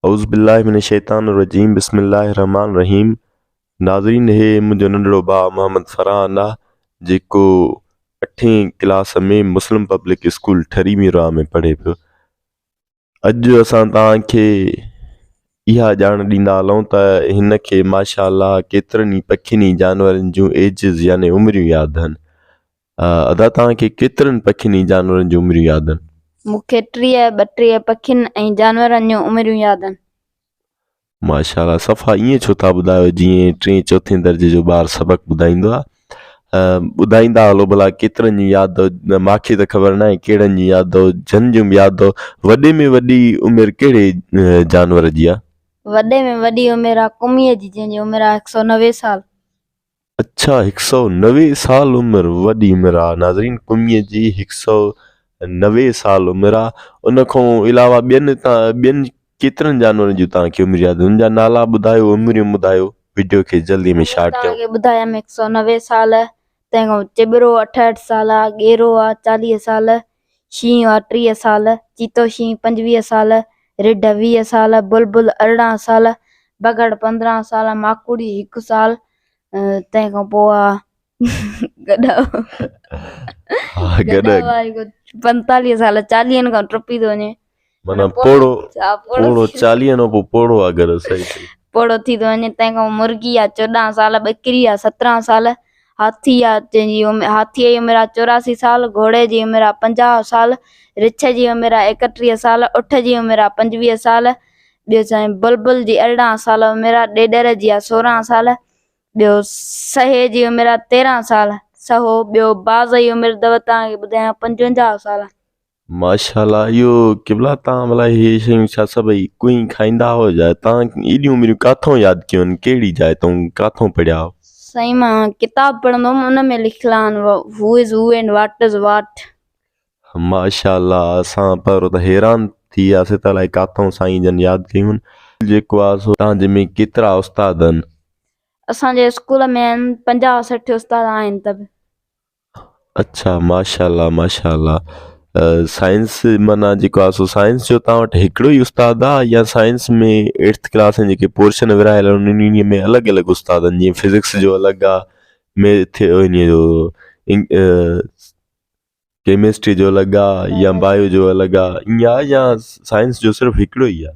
اعوذ بالله من الشيطان الرجيم بسم الله الرحمن الرحيم ناظرين هي منهنجو ننڍڙو ڀاء محمد فرحان آ جيڪو اٺين ڪلاس ۾ مسلم پبلڪ اسڪول ٺري ميرواهه ۾ پڙهي پيو اڄ اسان توهان کي اها ڄاڻ ڏيندا هلون ته هن کي ماشاء الله ڪيترن ئي پکين ۽ جانورن جون ايجز يعني عمريون ياد آهن ادا توهان کي ڪيترن پکين ۽ جانورن جون عمريون ياد آهن؟ مون کي 30 32 پکين ۽ جانورن جون عمريون ياد آهن. ماشاء الله صفا ائين ڇو ٿا ٻڌايو جيئن ٽئين چوٿين درجي جو ٻار سبق ٻڌائيندو آهي ٻڌائيندا هلو ڀلا ڪيترن جون ياد اٿو ماکي ته خبر ناهي ڪهڙن جون ياد اٿو جن جون به ياد اٿو وڏي ۾ وڏي عمر ڪهڙي جانور جي آهي؟ وڏي ۾ وڏي عمر آهي ڪميء جي جنهن جي عمر آهي 190 سال. اڇا هڪ سئو 90 سال عمر وڏي عمر آ ناظرين ڪميء جي هڪ سئو 90 سال عمر آ ان کان علاوه ٻين تان ٻين ڪيترن جانورن جون توهان کي عمر ياد انهن جا نالا ٻڌايو عمريون ٻڌايو وڊيو کي جلدي ۾ شارٽ ڪيو. توهان کي ٻڌايم هڪ سئو 90 سال تنهن کان چٻرو 68 سال آ ڳيرو آ 40 سال شينهن آ 30 سال چيتو شينهن 25 سال رڍ 20 سال بلبل 18 سال بگهڙ 15 سال ماڪوڙي هڪ سال تنهن کان پوء آ گڏهه گڏهه آ هڪ 45 سال چاليهن کان ٽپي ٿو وڃي معنيٰ پوڙهو پوڙهو چاليهن کان پوء پوڙهو آ گڏهه صحيح صحيح پوڙهو ٿي ٿو وڃي تنهن کان مرغي آ 14 سال ٻڪري آ 17 سال هاٿي آ جنهن جي عمر هاٿيء جي عمر آ 84 سال گهوڙي جي عمر آ 50 سال رڇ جي عمر آ 31 سال اٺ جي عمر آ 25 سال ٻيو سائين بلبل جي 18 سال عمر آ، ڏيڏر جي آ 16 سال، ٻيو سهي جي عمر آ 13 سال، سهو، ٻيو باز جي عمر اٿو توهان کي ٻڌايان 55 سال. ماشاءالله اهو قبلا توهان ڀلا اهي شيون ڇا سڀئي ڪوئي کائيندا هئو يا توهان ايڏيون عمريون ڪاٿون ياد ڪيون آهن ڪهڙي جاء تون ڪاٿون پڙهيا هئو. سائين مان ڪتاب پڙهندو هوم ان ۾ لکيل آهن who is who and what is what. ماشاءالله اسان پر ته حيران ٿي وياسي ته الائي ڪاٿئون سائين جن ياد ڪيون. جيڪو آ سو تان جي ۾ ڪيترا استاد آهن. اسان جي اسڪول ۾ آهن 50 60 استاد آهن ته به. اڇا ماشاءالله ماشاءالله سائنس معنيٰ جيڪو آ سو سائنس جو تان وٽ هڪڙو ئي استاد آ يا سائنس ۾ ايٽٿ ڪلاس ۾ جيڪي پورشن ورهايل آهن انهي ۾ الڳ الڳ استاد آهن جيئن فزڪس جو الڳ آ ميٿ انهي جو ڪيمسٽري جو الڳ آ يا بايو جو الڳ آ ائين آ يا سائنس جو صرف هڪڙو ئي آ؟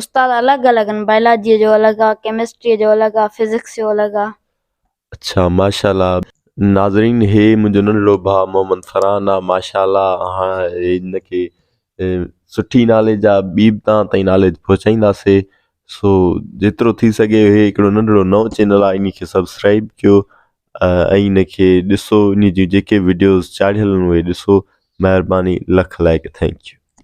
استاد الڳ الڳ آهن بايولاجي جو الڳ آ ڪيمسٽري جو الڳ آ فزڪس جو الڳ آ. اڇا ماشاءالله ناظرين هي منهنجو ننڍڙو ڀاء محمد فرحان آ ماشاءالله هاڻ هن کي سٺي ناليج آ ٻي به توهان تائين ناليج پهچائينداسي سو جيترو ٿي سگهي هي هڪڙو ننڍڙو نئون چينل آ انهي کي سبسڪرائب ڪيو ۽ ان کي ڏسو ان جون جيڪي وڊيوز چاڙهيل آهن اهي ڏسو مهرباني لک لائق thank you.